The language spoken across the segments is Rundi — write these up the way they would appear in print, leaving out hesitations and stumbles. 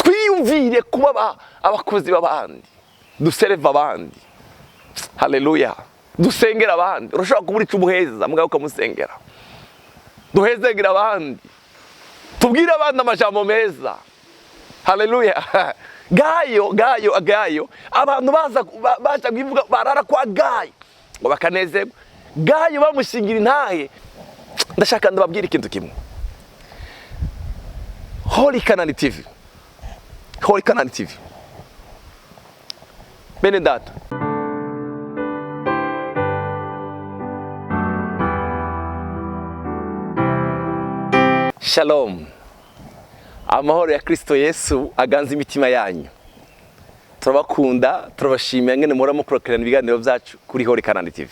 Twiyumvire kuba abakozi b'abandi, duserve abandi. Haleluya! Dusengera abandi. Urashobora kubura icyo umuheza, mugabo ukamusengera. Duhezegera abandi, tubwire abandi amajambo meza. Haleluya! Gayo, Gayo, Gayo, abantu baza baza kubivuga, barara kwa Gayo ngo bakanezerwa. Gayo bamushingira intahe. Ndashaka ndababwira ikintu kimwe. Holy Canaan TV, Holy Canaan TV, bene data. Shalom, amahoro ya Kristo Yesu aganze imitima yanyu. Turabakunda, turabashimiye ngene muhora mukurikirana ibiganiro byacu kuri Holy Canaan TV.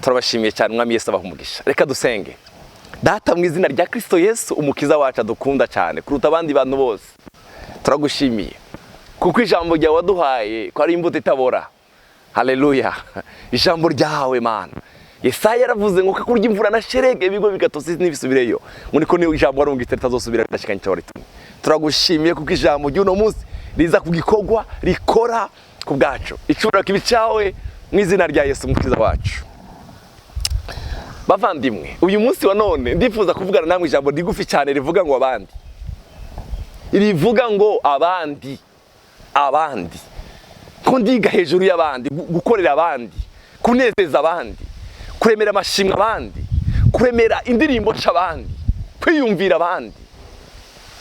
Turabashimiye cyane. Umwami Yesu abaha umugisha. Reka dusenge. Data, mu izina rya Kristo Yesu umukiza wacu adukunda cyane kuruta abandi bantu bose, turagushimiye kuko ijambo ryawe waduhaye ko ari imbuto itabora. Haleluya! Ijambo ryawe, Mana. Yesaya yaravuze ngo kakurya imvura na sherege ibigo bigatose n'ibisubireyo, ngo niko niyo ijambo warungitse ritazosubira ridashikanye icyo waritumye. Turagushimiye kuko ijambo ry'uno munsi riza ku gikorwa rikora ku bwacu. Icubahiro kibe icawe mu izina rya Yesu umukiza wacu. Bavandimwe, uyu munsi wa none ndifuza kuvugana namwe ijambo rigufi cyane rivuga ngo abandi, rivuga ngo abandi, abandi, ko ndiga hejuru y'abandi, gukorera abandi, kunezeza abandi, kuremera amashimwe abandi, kuremera indirimbo nshya abandi, kwiyumvira abandi,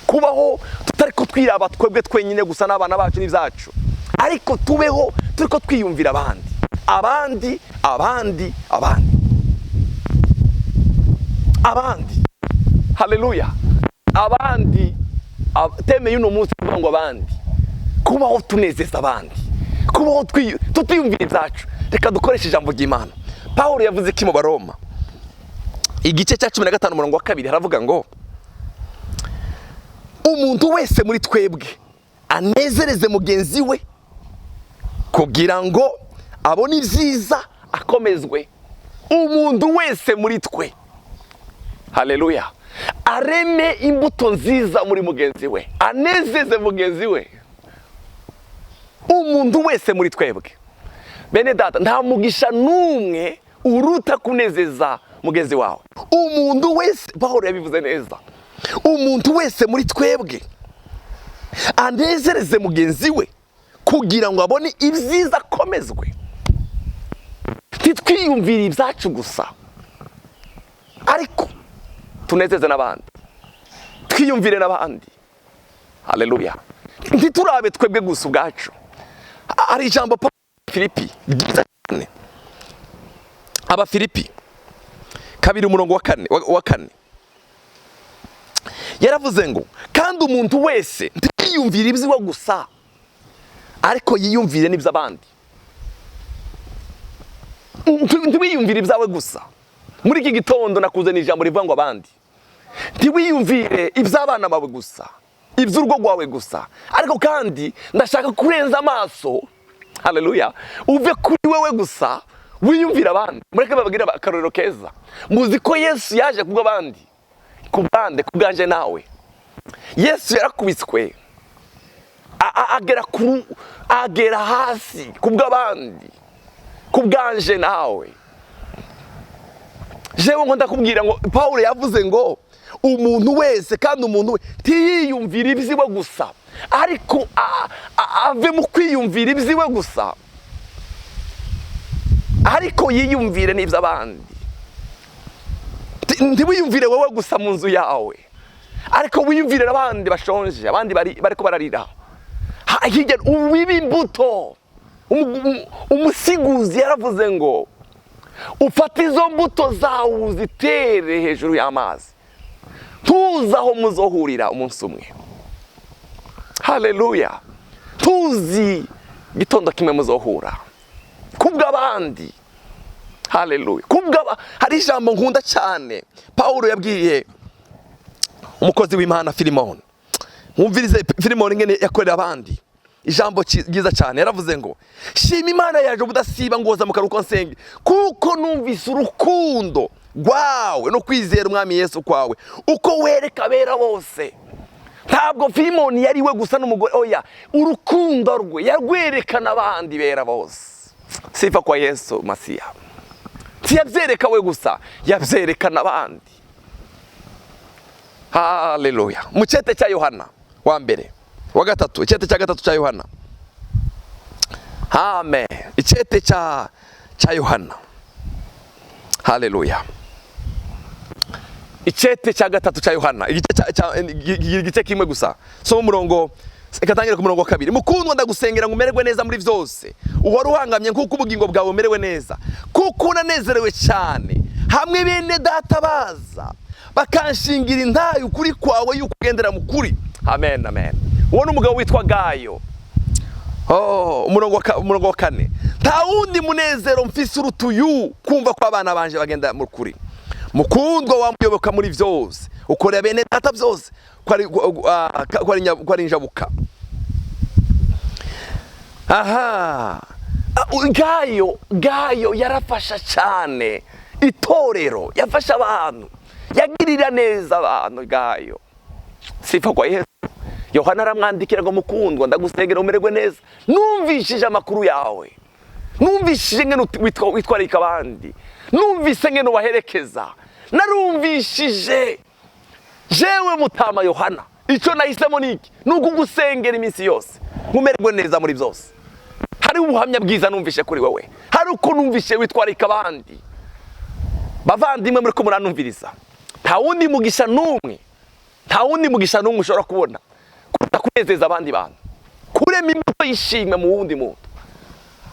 kubaho tutari ko twiraba twebwe twenyine gusa n'abana bacu n'ibyacu, ariko tubeho turi ko twiyumvira abandi, abandi, abandi, abandi, abandi. Haleluya! Abandi. Thème y'uno munsi ivuga ngo abandi, kubaho tunezeza abandi, kubaho tutiyumvira ibyacu. Reka dukoreshe ijambo ry'Imana. Pawulo yavuze iki mu Baroma igice cya 15 umurongo wa 2? Haravuga ngo umuntu wese muri twebwe anezereze mugenzi we kugira ngo abone ibyiza akomezwe. Umuntu wese muri twe, haleluya, areme imbuto nziza muri mugenzi we, anezeze mugenzi we. Umuntu wese muri twebwe. Bene data, nta mugisha n'umwe uruta kunezeza mugenzi wawe. Umuntu wese, Pawulo yabivuze neza, umuntu wese muri twebwe anezereze mugenzi we kugira ngo abone ibyiza akomezwe. Ntitwiyumvire ibyacu gusa, ariko tunezeze n'abandi, twiyumvire n'abandi. Haleluya! Ntiturabe twebwe gusa ubwacu. Hari ijambo Pawulo Filipi ryiza cyane, Abafilipi 2 umurongo wa kane. Yaravuze ngo kandi umuntu wese ntiyiyumvire ibyiwe gusa, ariko yiyumvire n'iby'abandi. Ntiwiyumvire ibyawe gusa. Muri iki gitondo nakuzaniye ijambo rivuga ngo abandi. Ntiwiyumvire iby'abana bawe gusa, iby'urugo rwawe gusa, ariko kandi ndashaka kurenza amaso, haleluya, uve kuri wewe gusa, wiyumvire abandi. Mureke bababwire akarorero keza. Muzi ko Yesu yaje kubw'abandi, ku bande, ku bwanje nawe. Yesu yarakubiswe, agera hasi ku bw'abandi, ku bwanje nawe. Jewe ngo ndakubwira ngo Pawulo yavuze ngo umuntu wese, kandi umuntu we ntiyiyumvire ibyiwe gusa, ariko ave mu kwiyumvira ibyiwe gusa, ariko yiyumvire n'iby'abandi. Ntiwiyumvire wowe gusa mu nzu yawe, ariko wiyumvire abandi bashonje, abandi bariko bararira hirya. Ubibe imbuto. Umusiguzi yaravuze ngo ufate izo mbuto zawe uzitere hejuru y'amazi, tuzi aho muzohurira umunsi umwe. Haleluya! Tuzi gitondo kimwe muzohura kubw'abandi. Haleluya! Hari ijambo nkunda cyane Pawulo yabwiye umukozi w'Imana Filimoni. Mwumvirize Filimoni ingene yakorera abandi. Ijambo ryiza cyane. Yaravuze ngo shima Imana yaje ubudasiba ngoza mu karuko nsenge, kuko numvise urukundo rwawe no kwizera Umwami Yesu kwawe, uko wereka abera bose. Ntabwo Filimoni yari we gusa n'umugore, oya, urukundo rwe yarwerekana abandi bera bose. Sifa kwa Yesu Masiya. Ntiyabyereka we gusa, yabyerekana abandi. Haleluya. Mu cyete cya Yohana wa mbere wa gatatu, icyete cya gatatu cya Yohana, amen. Icyete cya Yohana, haleluya. Icyete cya gatatu cya Yohana, igice kimwe gusa. So umurongo, reka tangire ku murongo wa 2. Mukundwa, ndagusengera ngo umererwe neza muri byose, uhore uhangamye nk'uko ubugingo bwawe bumerewe neza, kuko unanezerewe cyane hamwe bene data baza bakanshingira intayo ukuri kwawe yuko ugendera mu kuri. Amen, amen. Uwo ni umugabo witwa Gayo. Oh, umurongo wa 4. Nta wundi munezero mfise uruta uyu, kumva ko abana banje bagenda mu kuri. Mukundwa, wamuyoboka muri byose, ukorera bene data byose, ko ari injabuka. Aha Gayo yarafasha cyane itorero, yafasha abantu, yagirira neza abantu Gayo. Sifa kwa Yesu. Yohana aramwandikira ngo: mukundwa, ndagusengera umererwe neza, numvishije amakuru yawe, numvishije ngene witwararika abandi, numvise ngene ubaherekeza, narumvishije jewe mutama Yohana, icyo nahisemo ni iki? Ni ukugusengera iminsi yose nkumererwe neza muri byose. Hari ubuhamya bwiza numvishe kuri wowe, hari uko numvishe witwararika abandi. Bavandimwe muri ko muranumviriza, nta wundi mugisha n'umwe, nta wundi mugisha n'umwe ushobora kubona kuruta kunezeza abandi bantu, kurema imbuto y'ishimwe mu wundi muntu,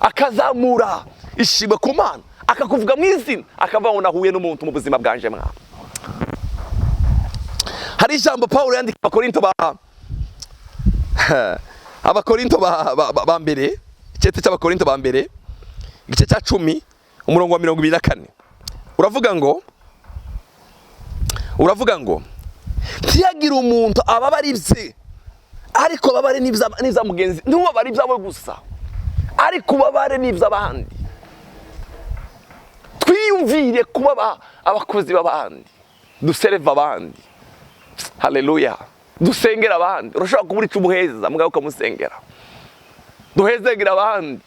akazamura ishimwe ku Mana, akakuvuga mu izina, akavuga ngo nahuye n'umuntu mu buzima bwanje mwana. Hari ijambo Pawulo yandika Abakorinto ba mbere, icyete cy'Abakorinto ba mbere, igice cya 10, umurongo wa 24, uravuga ngo ntiyagire umuntu ababara ibye, ariko babare n'ibya mugenzi. Ntubabare ibyawe gusa, ariko ubabare n'iby'abandi. Twiyumvire kuba abakozi b'abandi, duserve abandi. Haleluya. Dusengera abandi. Urashobora kubura icyo umuheza, mugabo ukamusengera. Duhezegera abandi,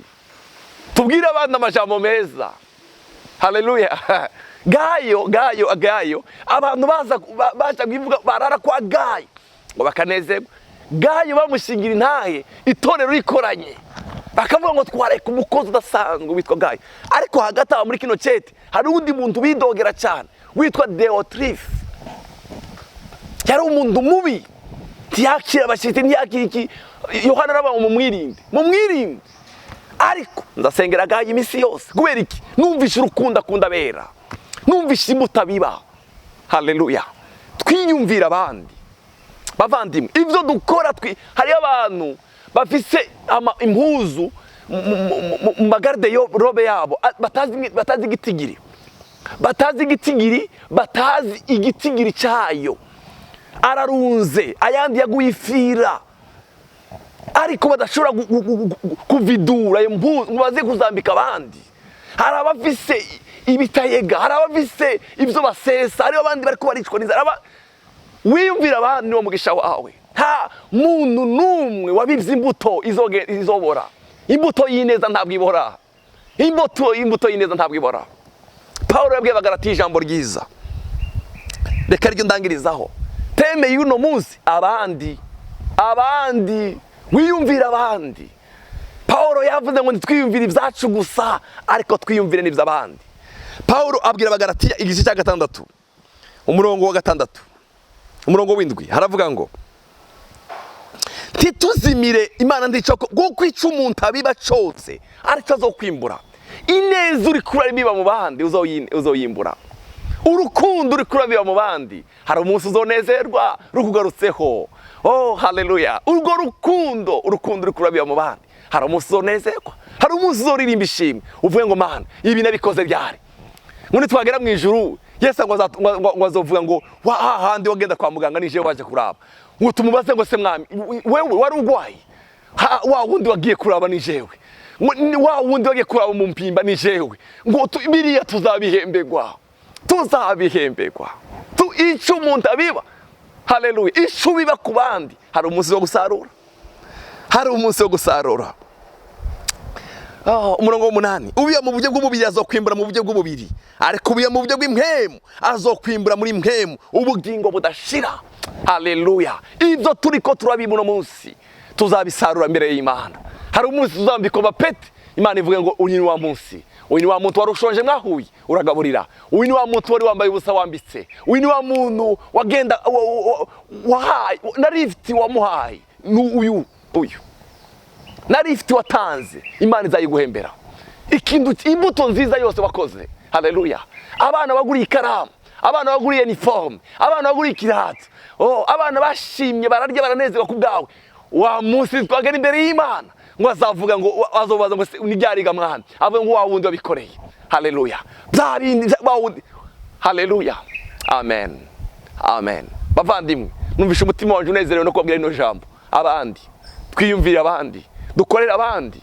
tubwire abandi amajambo meza. Haleluya. Gayo, Gayo, Gayo, abantu baza baza kubivuga, barara kwa Gayo ngo bakanezerwa. Gayo bamushingira intahe, itorero rikoranye, bakavuga ngo twareka umukozi udasanzwe witwa Gayo. Ariko hagati aho muri kino cete hari undi muntu bidogera cyane witwa Deotrife. Yari umuntu mubi, ntiyakira abashyitsi, ntiyakira iki. Yohana aravuga ngo mumwirinde, mumwirinde. Ariko ndasengera Gayo iminsi yose. Kubera iki? Numvishe urukundo akunda abera, numvishe imbuto abiba. Haleluya. Twiyumvira abandi, bavandimwe. Ibyo dukora, hariyo abantu bafise impuzu mu magarde-robe yabo, batazi igitigiri, batazi igitigiri, batazi igitigiri cyayo. Ararunze, ayandi yaguye ifira, ariko badashobora kuvidura ayo mpuzu ngo baze kuzambika abandi. Hari abafise ibitayega, hari abafise ibyo basesa, hariho abandi bariko baricwa n'inzara. Wiyumvira abandi, niwo mugisha wawe. Nta muntu n'umwe wabivye imbuto izobora. Imbuto y'ineza ntabwo ibora. Imbuto y'ineza ntabwo ibora. Pawulo yabwiye Abagalatiya ijambo ryiza, reka ryo ndangirizaho. Thème y'uno munsi: abandi, abandi, wiyumvira abandi. Pawulo yavuze ngo ntitwiyumvire ibyacu gusa, ariko twiyumvire n'iby'abandi. Pawulo abwira Abagalatiya, igice cya 6, umurongo wa 6, umurongo w'7, haravuga ngo: ntituzimire, Imana ndicoko, kuko icyo umuntu abiba cyose aricyo azokwimbura. Ineza uri kurabiba mu bandi, uzoyimbura. Urukundo uri kurabiba mu bandi, hari umunsi uzonezerwa rukugarutseho. Oh, haleluya. Urwo rukundo, urukundo uri kurabiba mu bandi, hari umunsi uzonezerwa, hari umunsi uzoririmba ishimwe, uvuge ngo: Mana, ibi nabikoze ryari? Ngo nitwagera mu ijuru, Yesu ngo azovuga ngo: wa hahandi wagenda kwa muganga nije waje kuraba. Ngo tumubaze ngo: se mwami, wewe wari urwaye? Wa wundi wagiye kuraba ni jewe. Ngo wa wundi wagiye kuraba mu mpimba ni jewe. Ngo biriya tuzabihembegwa, tuzabihembegwa. Icyo umuntu abiba. Haleluya. Ico ubiba ku bandi, hari umunsi wo gusarura, hari umunsi wo gusarura. Umurongo w'umunani: ubiba mu buryo bw'umubiri azokwimbura mu buryo bw'umubiri, ariko ubiba mu buryo bw'impwemu azokwimbura muri mpwemu ubugingo budashira. Haleluya. Ibyo turiko turabiba uno munsi tuzabisarura imbere y'Imana. Hari umunsi tuzambikwa amapeti, Imana ivuge ngo: "Uyu ni wa munsi, uyu ni wa muntu wari ushonje mwahuye uragaburira, uyu ni wa muntu wari wambaye ubusa wambitse, uyu ni wa muntu wagenda wahaye na lifuti wamuhaye, ni uyu, uyu na lifuti watanze." Imana izayiguhembera ikintu, imbuto nziza yose wakoze. Haleluya. Abana baguriye ikaramu, abana baguriye uniforme, abana baguriye ikirato, oh, abana bashimye, bararya, baranezerwa ku bwawe. Wa munsi twagera imbere y'Imana, ngo azavuga ngo, azobaza ngo: "Niryariga mwana?" Avuga ngo: "Wa wundi wabikoreye." Haleluya. Bya bindi wa wundi. Haleluya, amen, amen. Bavandimwe, numvishe umutima wanje unezerewe no kubabwira rino jambo. Abandi, twiyumvire abandi, dukorere abandi,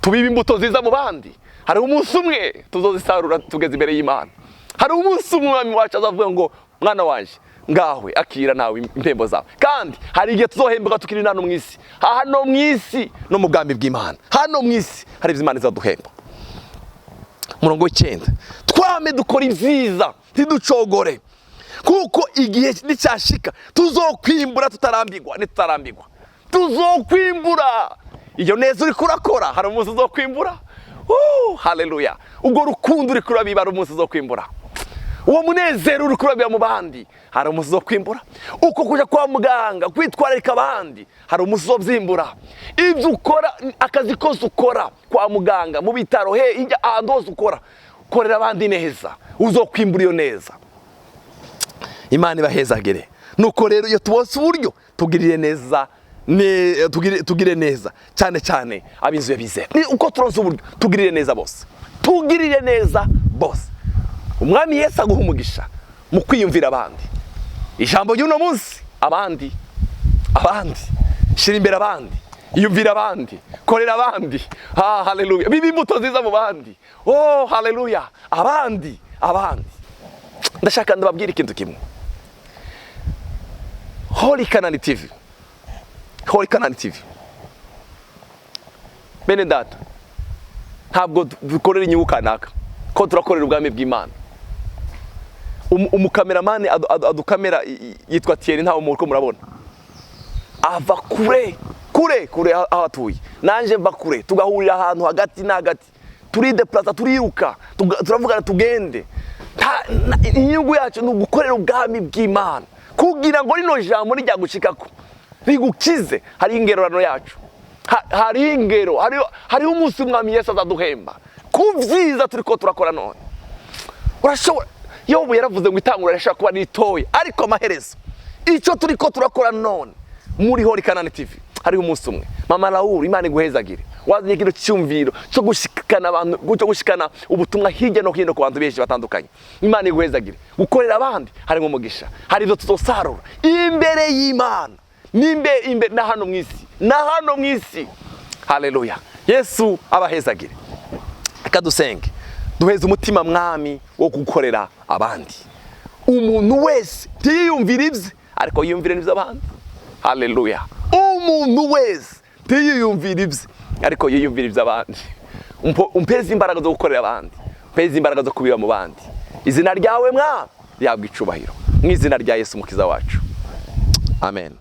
tubibe imbuto nziza mu bandi. Hari umunsi umwe tuzozisarura tugeze imbere y'Imana. Hari umunsi umwe Umwami wacu azavuga ngo: "Mwana wanje, ngawe akira nawe impembo zawe." Kandi hari igihe tuzohemberwa tukiri hano mu isi, hano mu isi no mu bwami bw'Imana. Hano mu isi hari ibyo Imana izaduhemba. Umurongo w'icyenda: twame dukora ibyiza, ntiducogore, kuko igihe nicyashika tuzokwimbura tutarambigwa. Nitutarambigwa tuzokwimbura. Iyo neza uri kurakora, hari umunsi uzokwimbura. Haleluya. Ubwo rukundo uri kurabiba, hari umunsi uzokwimbura. Uwo munezero uri kurabiba mu bandi, hari umunsi uzokwimbura. Uko kuja kwa muganga kwitwararika abandi, hari umunsi uzobyimbura. Ibyo ukora, akazi kose ukora kwa muganga, mu bitaro, he ijya, ahantu hose ukora, korera abandi neza, uzokwimbura iyo neza. Imana ibahezagire. Nuko rero iyo tubose uburyo, tugirire neza, tugire neza cyane cyane ab'inzu y'abizera. Ni uko turonse uburyo, tugirire neza bose, tugirire neza bose. Umwami Yesu aguha umugisha mu kwiyumvira abandi. Ijambo ry'uno munsi: abandi, abandi, shyira imbere abandi, iyumvira abandi, korera abandi. Ha, haleluya. Biba imbuto nziza mu bandi. Oh, haleluya. Abandi, abandi. Ndashaka ndababwira ikintu kimwe. Holy Canaan TV, Holy Canaan TV, bene data, ntabwo dukorera inyungu kanaka, ko turakorera ubwami bw'Imana. Umukameramani adukamera yitwa Thierry, ntawe muko murabona, ava kure kure kure aho atuye, nanje mva kure, tugahurira ahantu hagati na hagati, turideplaza, turiruka, turavugana tugende. Inyungu yacu ni ugukorera ubwami bw'Imana, kugira ngo rino jambo rijyagushikako rigukize. Hari ingererano yacu. Hari ingero, hariho umunsi Umwami Yesu azaduhemba ku vyiza turiko turakora none. Urashobora, Yobu yaravuze ngo itangura rishobora kuba ritoya, ariko amaherezo, icyo turiko turakora none muri Holy Canaan TV, hariho umunsi umwe. Mama Raoul, Imana iguhezagire, wazanye kino cyumviro cyo gushikana abantu, cyo gushikana ubutumwa hirya no hino ku bantu benshi batandukanye. Imana iguhezagire. Gukorera abandi harimo umugisha, hari ibyo tuzosarura imbere y'Imana nimbe imbere na hano mu isi, na hano mu isi. Haleluya. Yesu abahezagire. Reka dusenge. Duheze umutima, Mwami, wo gukorera abandi. Umuntu wese ntiyiyumvire ibye, ariko yiyumvire n'iby'abandi. Haleluya. Umuntu wese ntiyiyumvire ibye, ariko yiyumvire iby'abandi. Umpeze imbaraga zo gukorera abandi, umpeze imbaraga zo kubiba mu bandi. Izina ryawe, Mwami, rihabwa icubahiro, mu izina rya Yesu Umukiza wacu, amen.